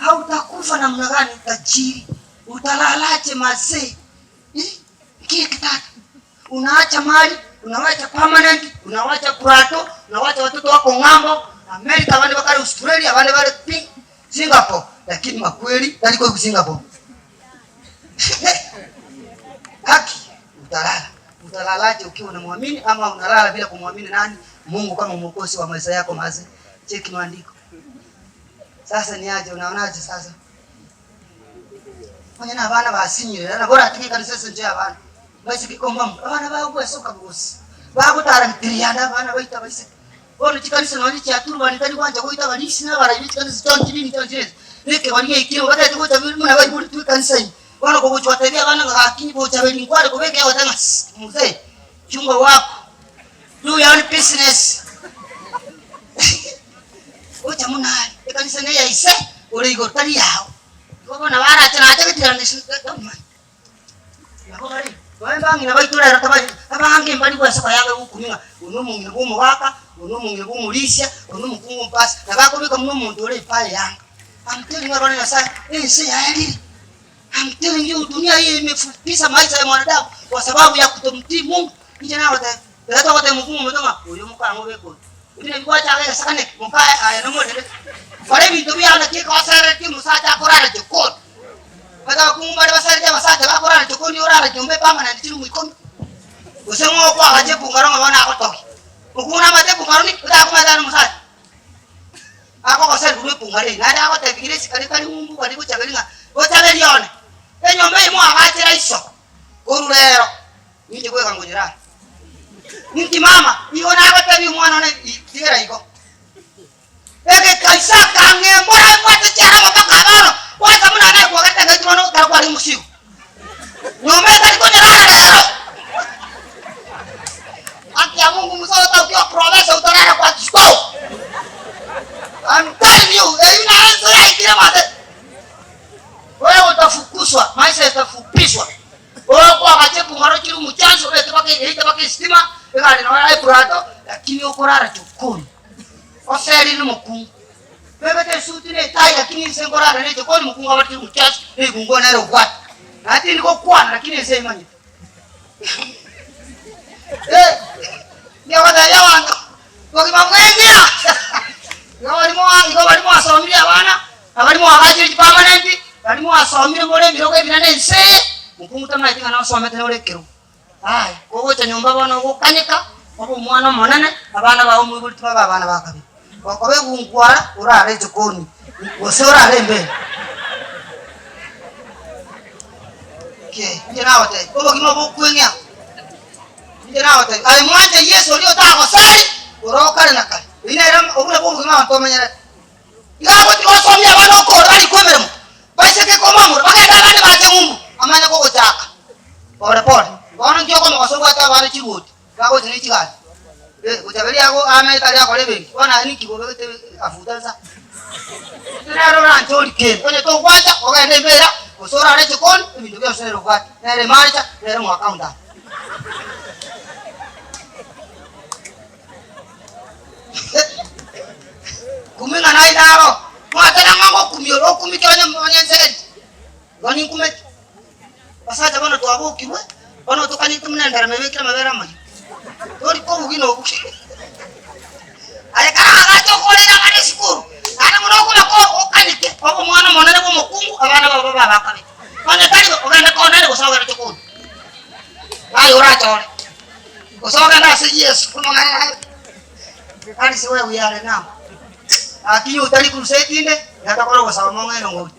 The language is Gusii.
Hautakufa namna gani tajiri? Utalalaje mazee? Ih, nki eke tata? Unaacha mali, unawacha permanent, unawacha plato, unawacha watoto wako ng'ambo, America, abande bakare Australia, abande bare pi Singapore, lakini makweri tari koigwa Singapore. Haki, utalala. Utalalaje ukiwa unamwamini ama unalala bila kumwamini nani? Mungu kama mwokozi wa maisha yako maze. Cheki maandiko. Sasa ni aje unaonaje sasa? Onye na abana basinyire, nabo oratige ekanisa ase enchera y'abana. Baiseke kombamu, abana bagwesoka bosi, bagotara bitirianda abana baito abaiseke. Bono chikanisa nonye chiaturubani tari gwancha goita abarisia na abarai be chikanisa chionsi chidini chionsi ezi, na ekegori giaikire igo batagete gocha buna baiboretwe ekanisa ime. Bono kogochia gotebia abana ng'a gaki gocha beri nkware kobeka egoteba ng'a sss mzee chunga wako, do your own business. Gocha buna are, ekanisa neya ise ore igoro tari yao. Igo bono nabo arache nache gotigana Nabo bare nonya mbang'ina baito rero tabari abange mbari gwesoka yanga gokumia ng'a oyo nomong'ina bwa omogaka, oyo nomong'ina bwa omorisia, oyo nomokungu omopasi, nabo akobeka buna omonto ore epae yanga. I'm telling you abana Nyasaye, ense yaerire. I'm telling you dunia hii imefupisa maisha ya mwanadamu kwa sababu ya kutomtii Mungu. Inche nagotebia, ekero togotebia mokungu omonto ng'a oyo omokang'u obeke oyo, ebi nabio gwacha agesakane mokaye aye nomorere, kora ebinto biao naki egoseretie omosacha akorara jikoni. Omanyete abakungu mbare basaretie abasacha bakorara jikoni orara nyomba epermanent chirumu ikomi, gose ng'o okoagacha ebungaro ng'a bono agotogia. Mokungu namanyete ebungaro niki? Otakomanyete aye nomosacha. Akogoseria korwa ebungaro eye, naende agotebia gira esika ritari ng'umbu bari gochaberia ng'a gochaberia one, enyomba eye moagachera iso, korwa rero ninche bweka ngonyerara. Ninki mama? Igo nagotebia omwana one tigera igo. Egeka Isaka ang'embora ebwate chiaraba mpaka bono, kwansa buna naye kwagete engaiti bono ekero kware omosigo. Nyomba etari konyerara rero. Haki ya Mungu mzee ukiwa profesa utalala kwa store. I'm telling you, eyio naye ense yaikire mate. Wewe utafukuzwa, maisha yatafupishwa. Okoagacha ebung'aro chire omochanso obeke baka egeita baka esitima, egari noyo eprato, lakini okorara chokoni. Oserire nomokungu. Bebete esuti na etai lakini inse nkorara ne chokoni mokungu abatire omochaso na egungo nere obwate. Naye tindi gokwana lakini ense emanyete. Eh, ndiagotebia abanto bogima bweng'ea. Igo baria moa igo baria mwasomirie abana, na baria mwaagachire chipermanent, baria mwasomire more ebirogo ebinene ense eye, mokungu tamaeti ng'a nosomete nore ekerogo. Aya, kogocha nyomba bono ogokanyeka, obe omwana omonene, abana bao omoibori tibabe abana ba kabere. Gokoba egunkwara, orare echokoni, gose orare embera. Ki, inche nagotebia, obogima obokweng'ea. Inche nagotebia, aye mwanche Yeso oria otagosari, ore o kare na kare. Eyio nere obwo nabwo obogima abanto bamenyerete. Iga agotiga osomie abana okoorora rikwa emeremo, baiseke komamura, bagende abande bache ng'umbu, amanye kogochaka pore pore. Bono inki okomogosa obwate abana chigoti, bagocha ne chigari? Eh, gocha beria ago ame tari akora ebenki, bono aye ninki bobegete afuta nsa? Inche nere oranche orikere, onye togwancha ogende embera, gose orare echikoni, ebinto bionsi nere obwate, nere emanager, nere omoaccountant. Kumia ng'a naye naro, mwateba ng'a ngokumia ore okumike onye onye ense eri, igo ninkumete. Basacha bono twabokigwe, bono tokanyete buna enderema ebekire amabere amayio, tori kobugia na obugie. Aye karagache okorera abana esukuru, naende buna okobaka okanyeke, obe omwana omonene bwa omokungu, abana bao babe abakabere. Onye tari bo, ogende konene gose ogende chokoni. Aye orachore. Gose ogende ase Yeso amang'ana aye. That is where we are now. Lakini otari crusade inde, iga tokore ogosaba mong'aini ng'ogocha.